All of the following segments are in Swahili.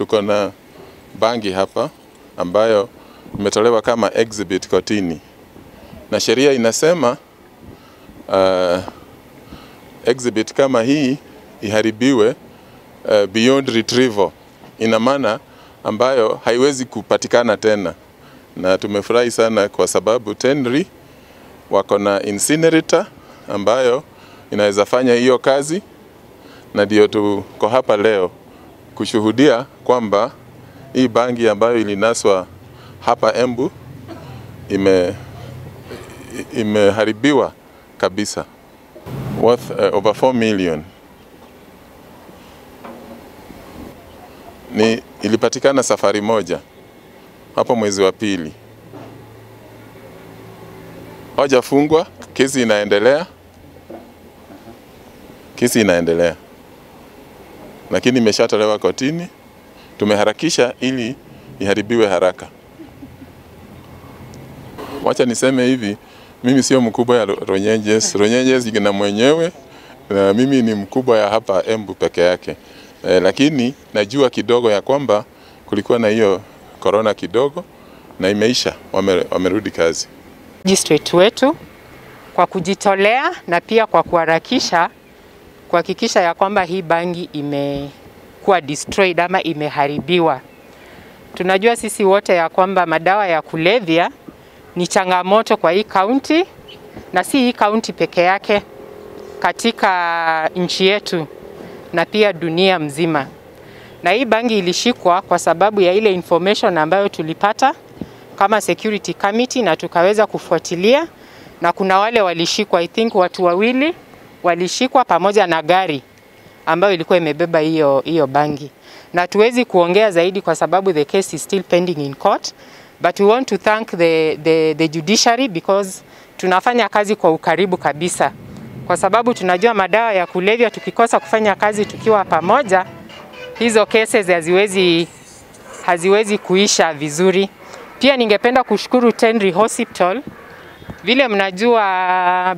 Tuko na bangi hapa ambayo imetolewa kama exhibit kotini, na sheria inasema exhibit kama hii iharibiwe beyond retrieval, ina maana ambayo haiwezi kupatikana tena. Na tumefurahi sana kwa sababu Tenri wako na incinerator ambayo inaweza fanya hiyo kazi, na ndio tuko hapa leo kushuhudia kwamba hii bangi ambayo ilinaswa hapa Embu imeharibiwa kabisa, worth over 4 million. Ni ilipatikana safari moja hapo mwezi wa pili. Hawajafungwa, kesi inaendelea. Kesi inaendelea, lakini imeshatolewa kotini. Tumeharakisha ili iharibiwe haraka. Wacha niseme hivi, mimi sio mkubwa ya Runyenjes. Runyenjes ina mwenyewe, na mimi ni mkubwa ya hapa Embu peke yake. Lakini najua kidogo ya kwamba kulikuwa na hiyo corona kidogo na imeisha, wamerudi kazi. Magistrate wetu kwa kujitolea na pia kwa kuharakisha kuhakikisha ya kwamba hii bangi imekuwa destroyed ama imeharibiwa. Tunajua sisi wote ya kwamba madawa ya kulevya ni changamoto kwa hii county, na si hii county peke yake, katika nchi yetu na pia dunia mzima. Na hii bangi ilishikwa kwa sababu ya ile information ambayo tulipata kama security committee, na tukaweza kufuatilia, na kuna wale walishikwa, I think watu wawili walishikwa pamoja na gari ambayo ilikuwa imebeba hiyo bangi. Na tuwezi kuongea zaidi kwa sababu the case is still pending in court, but we want to thank the judiciary because tunafanya kazi kwa ukaribu kabisa. Kwa sababu tunajua madawa ya kulevya tukikosa kufanya kazi tukiwa pamoja, hizo cases haziwezi kuisha vizuri. Pia ningependa kushukuru Tenri Hospital. Vile mnajua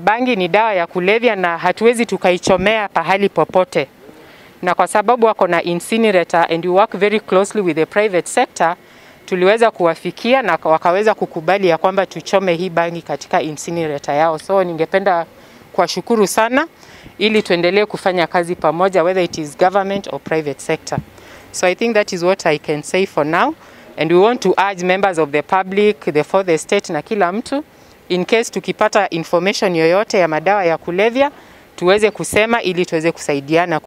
bangi ni dawa ya kulevya na hatuwezi tukaichomea pahali popote. Na kwa sababu wako na incinerator and we work very closely with the private sector, tuliweza kuwafikia na wakaweza kukubali ya kwamba tuchome hii bangi katika incinerator yao. So ningependa kuwashukuru sana ili tuendelee kufanya kazi pamoja, whether it is government or private sector. So I think that is what I can say for now. And we want to urge members of the public, the fourth estate na kila mtu, in case tukipata information yoyote ya madawa ya kulevya, tuweze kusema ili tuweze kusaidiana.